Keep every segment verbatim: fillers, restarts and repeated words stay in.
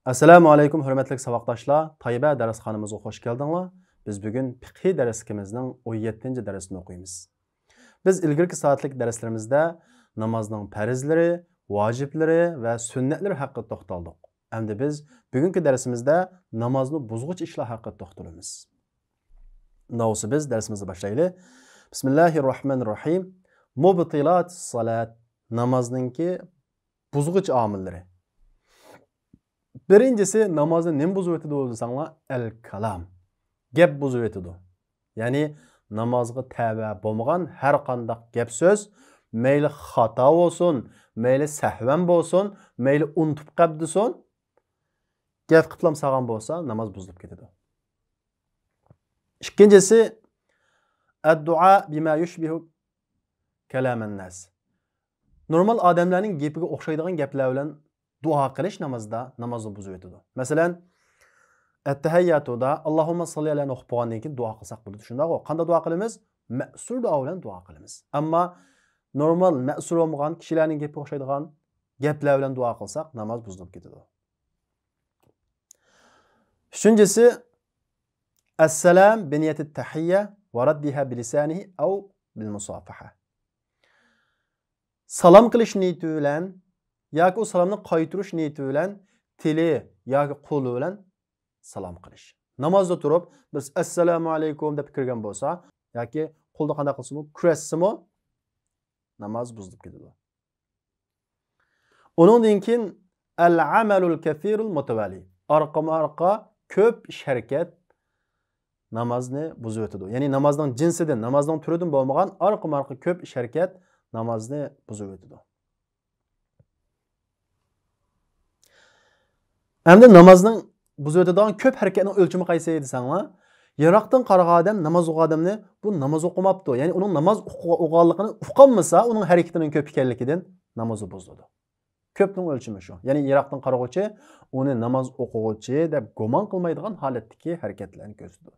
ئەسسالامۇ ئەلەيكۇم، ھۆرمەتلىك ساۋاقداشلار! تايبە دەرسخانىمىزغا خوش كەلدىڭلار. بىز بۈگۈن پىقھىي دەرسلىكىمىزنىڭ ئون يەتتىنچى دەرسىنى ئوقۇيمىز. بىز ئىلگىرىكى سائەتلىك دەرسلىرىمىزدە نامازنىڭ پەرزلىرى، ۋاجىپلىرى ۋە سۈننەتلىرى ھەققىدە توختالدۇق. ئەمدى بىز بۈگۈنكى دەرسىمىزدە نامازنى بۇزغۇچى ئىشلار ھەققىدە توختىلىمىز. ئۇنداق بولسا بىز دەرسىمىزنى باشلايلى. بىسمىللاھىررەھمانىررەھىم. مۇبتىلاتۇس سالات. نامازنىڭكى بۇزغۇچ ئامىللىرى. بىرىنچىسى، نامازنى نېمە بۇزۇۋېتىدۇ دېسەڭلار، ئەل كالام. گەپ بۇزۇۋېتىدۇ. يەنى نامازغا تەۋە بولمىغان ھەر قانداق گەپ سۆز، مەيلى خاتا بولسۇن، مەيلى سەھۋەن بولسۇن، مەيلى ئۇنتۇپ قاپتىسۇن، گەپ قىپلام سالغان بولسا، ناماز بۇزۇلۇپ كېتىدۇ. ئىككىنچىسى، ئەددۇئا بىما يۇشبىھۇ كالامەنناس. نورمال ئادەملەرنىڭ گېپىگە ئوخشايدىغان گەپلەر بىلەن دۇئا قىلىش نامازدا، نامازنى بۇزۇۋېتىدۇ. مەسىلەن، ئەتتەھەيياتۇدا ئاللاھۇممە ساللى ئەلە ئوقۇپ بولغاندىن كېيىن دۇئا قىلساق بولىدۇ، شۇنداقغۇ؟ قانداق دۇئا قىلىمىز؟ مەسۇر دۇئا بىلەن دۇئا قىلىمىز. ئەمما نورمال مەسۇر بولمىغان كىشىلەرنىڭ گېپىگە ئوخشايدىغان گەپلەر بىلەن دۇئا قىلساق، ناماز بۇزۇلۇپ كېتىدۇ. ئۈچىنچىسى، ئەسسالام بىنىيەتىت تەھىييە ۋە رەددىھا بىلىسانىھى ئەۋ بىلمۇسافەھە. سالام قىلىش نىيىتى بىلەن ياكى ئۇ سالامنى قايتۇرۇش نىيىتى بىلەن تىلى ياكى قولى بىلەن سالام قىلىش. نامازدا تۇرۇپ، بىرسى ئەسسالامۇ ئەلەيكۇم دەپ كىرگەن بولسا ياكى قولدا قانداق قىلسىمۇ، كۈرەشسىمۇ، ناماز بۇزۇلۇپ كېتىدۇ. ئۇنىڭدىن كېيىن، ئەل ئەمەلۇل كەسىرۇل مۇتەۋەلى. ئارقىمۇ ئارقا كۆپ ئىش ھەرىكەت نامازنى بۇزۇۋېتىدۇ. يەنى نامازنىڭ جىنسىدىن، نامازنىڭ تۈرىدىن بولمىغان ئارقىمۇ ئارقا كۆپ ئىش ھەرىكەت نامازنى بۇزۇۋېتىدۇ. ئەمدى نامازنىڭ بۇزۇۋېتىدىغان كۆپ ھەرىكەتنىڭ ئۆلچىمى قايسى دېسەڭلار، يىراقتىن قارىغان ئادەم ناماز ئوقۇغان ئادەمنى بۇ ناماز ئوقۇماپتۇ، يەنى ئۇنىڭ ناماز ئوقۇغانلىقىنى ئۇقالمىسا، ئۇنىڭ ھەرىكىتىنىڭ كۆپ ئىكەنلىكىدىن نامازى بۇزۇلىدۇ. كۆپنىڭ ئۆلچىمى شۇ. يەنى يىراقتىن قارىغۇچى ئۇنى ناماز ئوقۇغۇچى دەپ گۇمان قىلمايدىغان ھالەتتىكى ھەرىكەتلەرنى كۆرسىتىدۇ.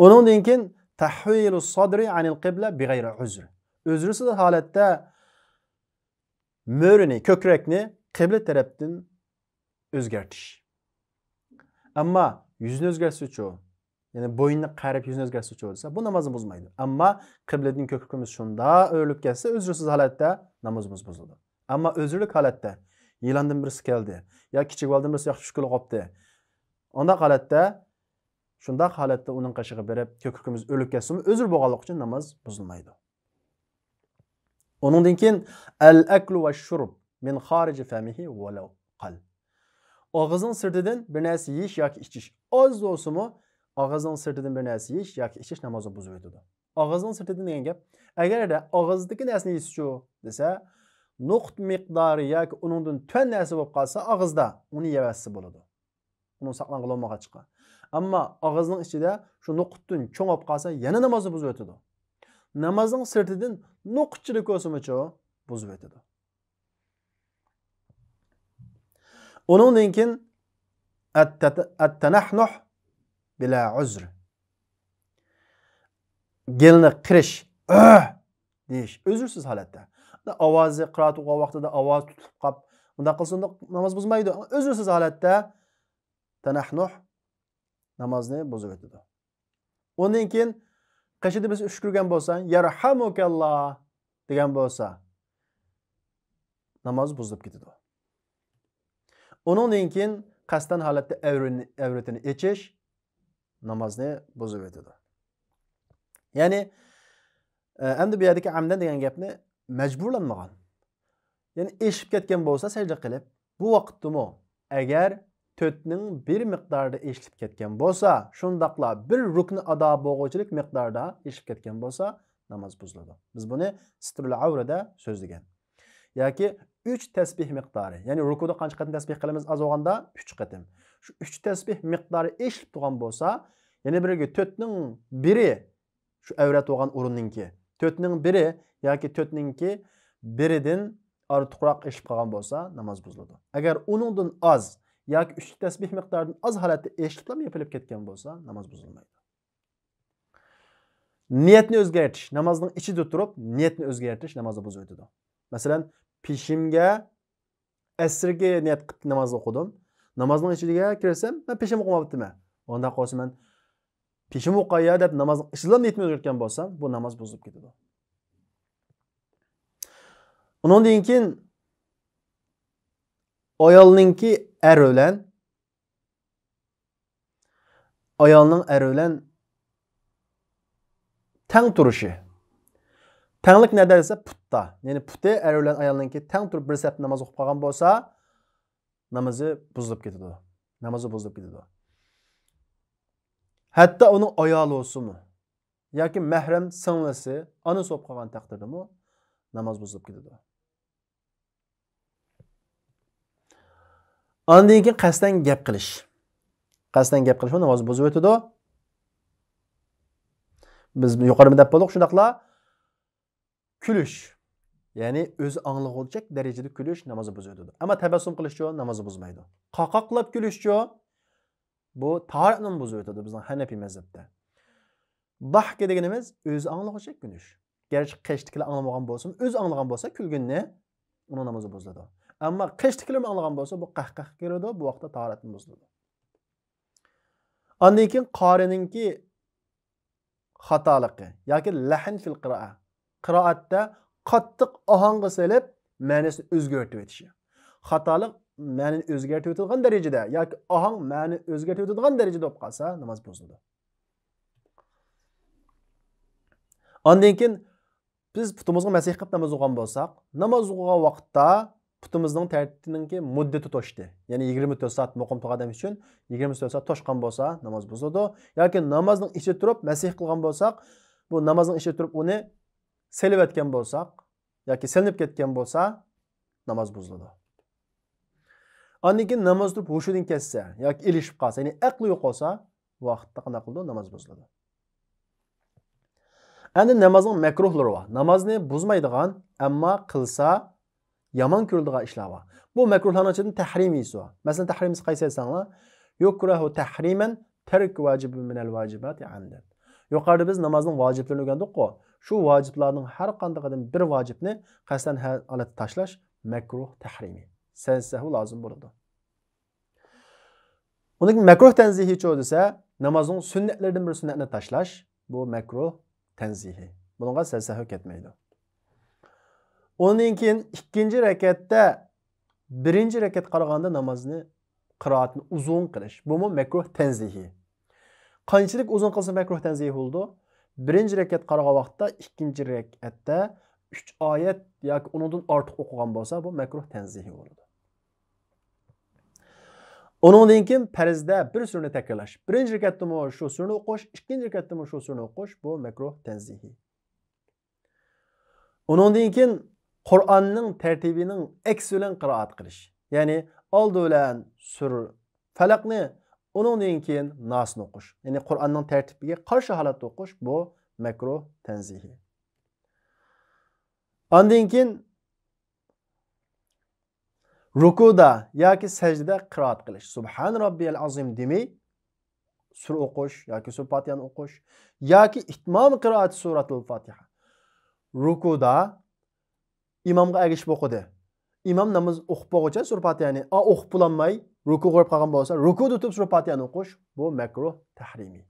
ئۇنىڭدىن كېيىن تەھۋىلۇ سادرى ئەنىل قىبلە بىغەيرى ئۇزر. ئۆزرىسىز ھالەتتە مۈرىنى، كۆكرەكنى قىبلە تەرەپتىن ئۆزگەرتىش. ئەمما يۈزنى ئۆزگەرتسىچۇ؟ يەنى بوينىنى قەرىپ يۈزنى ئۆزگەرتسىچۇ دېسە، بۇ نامازنى بۇزمايدۇ. ئەمما قىبلىدىن كۆكرىكىمىز شۇنداق ئۆرۈلۈپ كەتسە، ئۆزرىسىز ھالەتتە نامازىمىز بۇزۇلىدۇ. ئەمما ئۆزرىلىك ھالەتتە يىلاندىن بىرسى كەلدى، يا كىچىك بالىدىن بىرسى ياخشى چۈشكىلى قوپتى. ئۇنداق ھالەتتە، شۇنداق ھالەتتە ئۇنىڭ قېشىغا بېرىپ، كۆكرىكىمىز ئۆرۈلۈپ كەتسىمۇ، ئۆزرە بولغانلىقى ئۈچۈن ناماز بۇزۇلمايدۇ. ئۇنىڭدىن كېيىن، ئەل ئەكلۇ ۋە شۇرب مىن خارىجى فەمىھى ۋەلەۋ قەل. ئاغزىنىڭ سىرتىدىن بىر نەرسە يېيىش ياكى ئىچىش، ئاز بولسىمۇ، ئاغزىنىڭ سىرتىدىن بىر نەرسە يېيىش ياكى ئىچىش نامازنى بۇزۇۋېتىدۇ. ئاغزىنىڭ سىرتىدىن دېگەن گەپ، ئەگەردە ئاغزىدىكى نەرسىنى يېسىچۇ دېسە، نوقۇت مىقدارى ياكى ئۇنىڭدىن تۆۋەن نەرسە بولۇپ قالسا ئاغزىدا، ئۇنى يەۋەتسە بولىدۇ. ئۇنىڭ ساقلانغىلى بولمىغاچقا. ئەمما ئاغزىنىڭ ئىچىدە شۇ نوقۇتتىن چوڭ بولۇپ قالسا، يەنە نامازنى بۇزۇۋېتىدۇ. نامازنىڭ سىرتىدىن نوقۇتچىلىك بولسىمۇچۇ، بۇزۇۋېتىدۇ. ئۇنىڭدىن كېيىن ئەت-، ئەت-، ئەتتەنەھنۇھ بىلا ئۇزر. گېلىنى قىرىش، ئۆھ دېيىش، ئۆزرىسىز ھالەتتە. ئاۋازى، قىرائەت ئوقۇغان ۋاقتىدا ئاۋاز تۇتۇلۇپ قاپ، ئۇنداق قىلسا، ئۇنداق ناماز بۇزمايدۇ. ئۆزرىسىز ھالەتتە تەنەھنۇھ نامازنى بۇزۇۋېتىدۇ. ئۇندىن كېيىن قېشىدا بىرسى ئۈشكۈرگەن بولسا، يەرھەمۇكەللا دېگەن بولسا، ناماز بۇزۇلۇپ كېتىدۇ. ئۇنىڭدىن كېيىن قەستەن ھالەتتە ئەۋرىنى-، ئەۋرىتىنى ئېچىش نامازنى بۇزۇۋېتىدۇ. يەنى، ئە، ئەمدى بۇ يەردىكى ئەمدەن دېگەن گەپنى مەجبۇرلانمىغان. يەنى ئېشىپ كەتكەن بولسا سەجدە قىلىپ، بۇ ۋاقىتتىمۇ ئەگەر تۆتنىڭ بىر مىقدارىدا ئېشىلىپ كەتكەن بولسا، شۇنداقلا بىر رۇكنى ئادا بولغۇچىلىك مىقداردا ئېشىپ كەتكەن بولسا، ناماز بۇزۇلىدۇ. بىز بۇنى سترۇل ئەۋرىدە سۆزلىگەن. ياكى ئۈچ تەسبىھ مىقدارى، يەنى رۇكۇدا قانچە قېتىم تەسبىھ قىلىمىز ئاز بولغاندا؟ ئۈچ قېتىم. شۇ ئۈچ تەسبىھ مىقدارى ئېشىپ تۇرغان بولسا، يەنى بىرگە تۆتنىڭ بىرى شۇ ئەۋرەت بولغان ئورۇننىڭكى، تۆتنىڭ بىرى ياكى تۆتنىڭكى بىرىدىن ئارتۇقراق ئېشىپ قالغان بولسا، ناماز بۇزۇلىدۇ. ئەگەر ئۇنىڭدىن ئاز ياكى ئۈچ تەسبىھ مىقدارىدىن ئاز ھالەتتە ئېشىپلا يېپىلىپ كەتكەن بولسا، ناماز بۇزۇلمايدۇ. نىيەتنى ئۆزگەرتىش، نامازنىڭ ئىچىدە تۇرۇپ نىيەتنى ئۆزگەرتىش نامازنى بۇزۇۋېتىدۇ. مەسىلەن، پېشىمگە ئەسىرگە نىيەت قىلىپ ناماز ئوقۇدۇم. نامازنىڭ ئىچىگە كىرسەم، مەن پېشىم ئوقۇماپتىمەن. ئۇنداق بولسا مەن پېشىم ئوقايا دەپ نامازنىڭ ئىچىدىلا نىيىتىمنى ئۆزگەرتكەن بولسام، بۇ ناماز بۇزۇلۇپ كېتىدۇ. ئۇنىڭدىن كېيىن ئايالنىڭكى ئەر بىلەن، ئايالنىڭ ئەر بىلەن تەڭ تۇرۇشى. تەڭلىك نەدە دېسە، پۇتتا. يەنى پۇتى ئەر بىلەن ئايالنىڭكى تەڭ تۇرۇپ بىر سەپتە ناماز ئوقۇپ قالغان بولسا، نامىزى بۇزۇلۇپ كېتىدۇ. نامىزى بۇزۇلۇپ كېتىدۇ. ھەتتا ئۇنىڭ ئايالى بولسىمۇ ياكى مەھرەم سىڭلىسى، ئانىسى بولۇپ قالغان تەقدىردىمۇ ناماز بۇزۇلۇپ كېتىدۇ. ئاندىن كېيىن قەستەن گەپ قىلىش. قەستەن گەپ قىلىشمۇ ناماز بۇزۇۋېتىدۇ. بىز يۇقىرىدا دەپ بولدۇق شۇنداقلا. كۈلۈش. يەنى ئۆزى ئاڭلىغۇدەك دەرىجىدە كۈلۈش نامازنى بۇزۇۋېتىدۇ. ئەمما تەبەسسۇم قىلىشچۇ نامازنى بۇزمايدۇ. قاقاقلاپ كۈلۈشچۇ بۇ تاھارەتنى بۇزۇۋېتىدۇ بىزنىڭ ھەنەپىي مەزھەپتە. داھكە دېگىنىمىز ئۆزى ئاڭلىغۇدەك كۈلۈش. گەرچە قېشىدىكىلەر ئاڭلىمىغان بولسىمۇ، ئۆزى ئاڭلىغان بولسا كۈلگىنىنى، ئۇنىڭ نامىزى بۇزۇلىدۇ. ئەمما قېشىدىكىلەرمۇ ئاڭلىغان بولسا، بۇ قەھقەھە كىرىدۇ، بۇ ۋاقىتتا تاھارەتمۇ بۇزۇلىدۇ. ئاندىن كېيىن قارىنىڭكى خاتالىقى ياكى لەھن فىل قىرائە. قىرائەتتە قاتتىق ئاھاڭغا سېلىپ مەنىسىنى ئۆزگەرتىۋېتىشى. خاتالىق مەنىنى ئۆزگەرتىۋېتىدىغان دەرىجىدە ياكى ئاھاڭ مەنىنى ئۆزگەرتىۋېتىدىغان دەرىجىدە بولۇپ قالسا ناماز بۇزۇلىدۇ. ئاندىن كېيىن بىز پۇتىمىزغا مەسىھ قىلىپ ناماز ئوقۇغان بولساق، ناماز ئوقۇغان ۋاقىتتا پۇتىمىزنىڭ تەرتىپىنىڭكى مۇددىتى توشتى. يەنى يىگىرمە تۆت سائەت مۇقىم تۇرغان ئادەم ئۈچۈن يىگىرمە تۆت سائەت توشقان بولسا ناماز بۇزۇلىدۇ. ياكى نامازنىڭ ئىچىدە تۇرۇپ مەسىھ قىلغان بولساق، بۇ نامازنىڭ ئىچىدە تۇرۇپ ئۇنى سېلىۋەتكەن بولساق ياكى سېلىنىپ كەتكەن بولسا ناماز بۇزۇلىدۇ. ئاندىن كېيىن ناماز تۇرۇپ ھوشىدىن كەتسە ياكى ئېلىشىپ قالسا، يەنى ئەقلى يوقالسا، ۋاقىتتا قانداق قىلىدۇ؟ ناماز بۇزۇلىدۇ. ئەمدى نامازنىڭ مەكرۇھلىرى بار. نامازنى بۇزمايدىغان، ئەمما قىلسا يامان كۆرۈلىدىغان ئىشلار بار. بۇ مەكرۇھلارنىڭ ئىچىدىن تەھرىمىيسى بار. مەسىلەن، تەھرىمىيسى قايسى دېسەڭلار، يۇكرەھۇ تەھرىمەن تەرك ۋاجىبى مىنەل ۋاجىباتى ئەمدەن. يۇقىرىدا بىز نامازنىڭ ۋاجىپلىرىنى ئۆگەندۇققۇ، شۇ ۋاجىپلارنىڭ ھەر قاندىقىدىن بىر ۋاجىپنى قەستەن ھالەتتە تاشلاش مەكرۇھ تەھرىمى. سەجدە سەھۋ لازىم بولىدۇ. ئۇنىڭ مەكرۇھ تەنزىھىچۇ دېسە، نامازنىڭ سۈننەتلىرىدىن بىر سۈننەتنى تاشلاش، بۇ مەكرۇھ تەنزىھى. بۇنىڭغا سەجدە سەھۋ كەتمەيدۇ. ئۇنىڭ كېيىن ئىككىنچى رەكەتتە بىرىنچى رەكەتكە قارىغاندا نامازنى، قىرائەتنى ئۇزۇن قىلىش، بۇمۇ مەكرۇھ تەنزىھى. قانچىلىك ئۇزۇن قىلسا مەكرۇھ تەنزىھى بولىدۇ؟ بىرىنچى رەكەت قارىغان ۋاقىتتا ئىككىنچى رەكەتتە ئۈچ ئايەت ياكى ئۇنىڭدىن ئارتۇق ئوقۇغان بولسا، بۇ مەكرۇھ تەنزىھى بولىدۇ. ئۇنىڭدىن كېيىن پەرزدە بىر سۈرىنى تەكرارلاش. بىرىنچى رەكەتتىمۇ شۇ سۈرىنى ئوقۇش، ئىككىنچى رەكەتتىمۇ شۇ سۈرىنى ئوقۇش، بۇ مەكرۇھ تەنزىھى. ئۇنىڭدىن كېيىن قۇرئاننىڭ تەرتىپىنىڭ ئەكسى بىلەن قىرائەت قىلىش. يەنى ئالدى بىلەن سۈر فەلەقنى، ئۇنىڭدىن كېيىن ناسنى ئوقۇش. يەنى قۇرئاننىڭ تەرتىپىگە قارشى ھالەتتە ئوقۇش، بۇ مەكرۇھ تەنزىھى. ئاندىن كېيىن رۇكۇدا ياكى سەجدىدە قىرائەت قىلىش. سۇبھان رەببىيەل ئازىم دېمەي، سۈرە ئوقۇش ياكى سۈرە پاتىھەنى ئوقۇش ياكى ئىتمام قىرائەت سۈرەتۇل پاتىھە. رۇكۇدا ئىمامغا ئەگىشىپ ئوقۇدى. ئىمام ناماز ئوقۇپ بولغۇچە سۈرە پاتىھەنى، ئا، ئوقۇپ بولالماي، رۇكۇغا بېرىپ قالغان بولسا، رۇكۇدا تۇرۇپ سۈرە پاتىھەنى ئوقۇش، بۇ مەكرۇھ تەھرىمىي.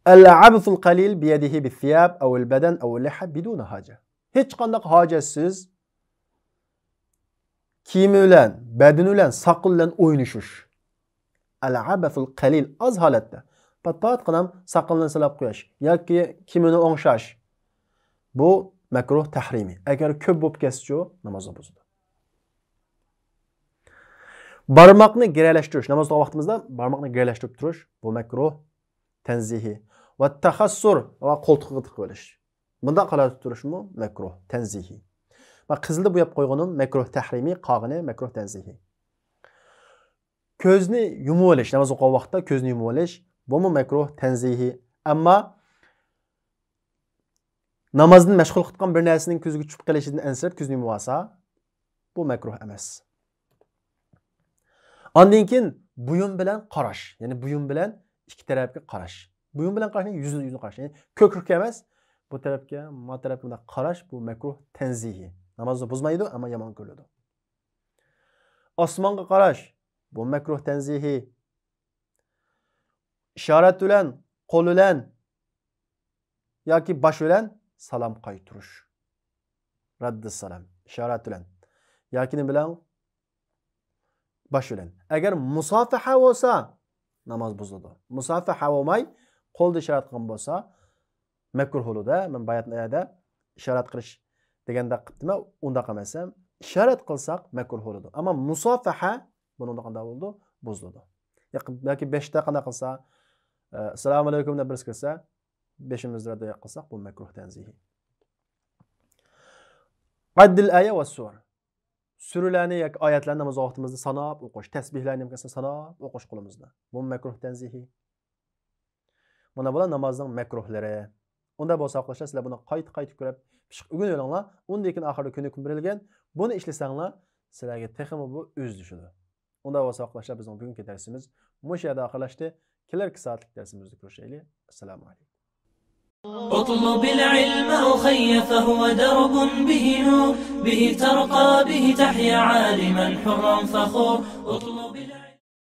ئەل-ئەبسۇل قەلىل بىيەدىھى بىسسىياب ئەۋ ئەل-بەدەن ئەۋ ئەل-لىھە بىدۇنى ھاجە. ھېچقانداق ھاجەتسىز كىيىمى بىلەن، بەدىنى بىلەن، ساقىلى بىلەن ئوينىشىش. ئەل-ئەبسۇل قەلىل، ئاز ھالەتتە. پات-پات قىلام ساقىلىنى سىلاپ قويۇش ياكى كىيىمىنى ئوڭشاش. بۇ مەكرۇھ تەھرىمىي. ئەگەر كۆپ بولۇپ كەتسىچۇ، نامازنى بۇزىدۇ. بارماقنى گىرەلەشتۈرۈش. ناماز ئوقۇغان ۋاقتىمىزدا بارماقنى گىرەلەشتۈرۈپ تۇرۇش، بۇ مەكرۇھ تەنزىھىي. ۋە تەخەسسۇر، ۋە قولتۇقىغا تىقىۋېلىش. بۇنداق ھالەتتە تۇرۇشمۇ مەكرۇھ تەنزىھىي. مەن قىزىلدا بوياپ قويغىنىم مەكرۇھ تەھرىمىي، قالغىنى مەكرۇھ تەنزىھىي. كۆزنى يۇمۇۋېلىش، ناماز ئوقۇغان ۋاقىتتا كۆزنى يۇمۇۋېلىش، بۇمۇ مەكرۇھ تەنزىھىي. ئەمما نامازدىن مەشغۇل قىلىدىغان بىر نەرسىنىڭ كۆزىگە چۈشۈپ قېلىشىدىن ئەنسىرەپ كۆزنى يۇمۇۋالسا، بۇ مەكرۇھ ئەمەس. ئاندىن كېيىن بۇيۇم بىلەن قاراش، يەنى بۇيۇم بىلەن ئىككى تەرەپكە قاراش. بۇيۇم بىلەن قاراشنى يۈزنى، يۈزنى قاراش، يەنى كۆكرەككە ئەمەس، بۇ تەرەپكە، ما تەرەپكە بۇنداق قاراش، بۇ مەكرۇھ تەنزىھىي. نامازنى بۇزمايدۇ، ئەمما يامان كۆرۈلىدۇ. ئاسمانغا قاراش، بۇ مەكرۇھ تەنزىھىي. ئىشارەت بىلەن، قول بىلەن ياكى باش بىلەن سالام قايتۇرۇش. رەددىسسالام. ئىشارەت بىلەن ياكى نېمە بىلەن؟ باش بىلەن. ئەگەر مۇسافىھە بولسا، ناماز بۇزۇلىدۇ. مۇسافىھە بولماي، قولدا ئىشارەت قىلغان بولسا، مەكرۇھ بولىدۇ. مەن باياتىن ئەدە ئىشارەت قىلىش دېگەندەك قىپتىمەن، ئۇنداق ئەمەس. ئىشارەت قىلساق، مەكرۇھ بولىدۇ. ئەمما مۇسافىھە بۇنىڭدا قانداق بولىدۇ؟ بۇزۇلىدۇ. ياق-، ياكى بەشتە قانداق قىلسا، ئە، ئەسسالامۇ ئەلەيكۇم دەپ بىرسى كىرسە، بېشىمىزدا دۇئا قىلساق، بۇ مەكرۇھ تەنزىھىي. عد الآية والسور. سۈرىلەرنى ياكى ئايەتلەرنى ناماز ۋاقتىمىزدا ساناپ ئوقۇش، تەسبىھلەرنى نېمە قىلسا ساناپ ئوقۇش قولىمىزدا. بۇ مەكرۇھ تەنزىھىي. مانا بۇلار نامازنىڭ مەكرۇھلىرى. ئۇنداق بولسا، قارداشلار، سىلەر بۇنى قايتا-قايتا كۆرۈپ، پىششىق ئۆگىنىۋېلىڭلار. ئۇندىن كېيىن ئاخىرىدا كۆنۈكمە بېرىلگەن. بۇنى ئىشلىسەڭلار، سىلەرگە تېخىمۇ بۇ ئۆزلىشىدۇ. ئۇنداق بولسا، قارداشلار، بىزنىڭ بۈگۈنكى دەرسىمىز مۇشۇ يەردە ئاخىرلاشتى. كېلەركى سائەتلىك دەرسىمىزدە كۆرۈشەيلى. ئەسسالامۇ ئەلەيكۇم. اطلب العلم أخي فهو درب به نور، به ترقى به تحيا عالما حرا فخور. اطلب العلم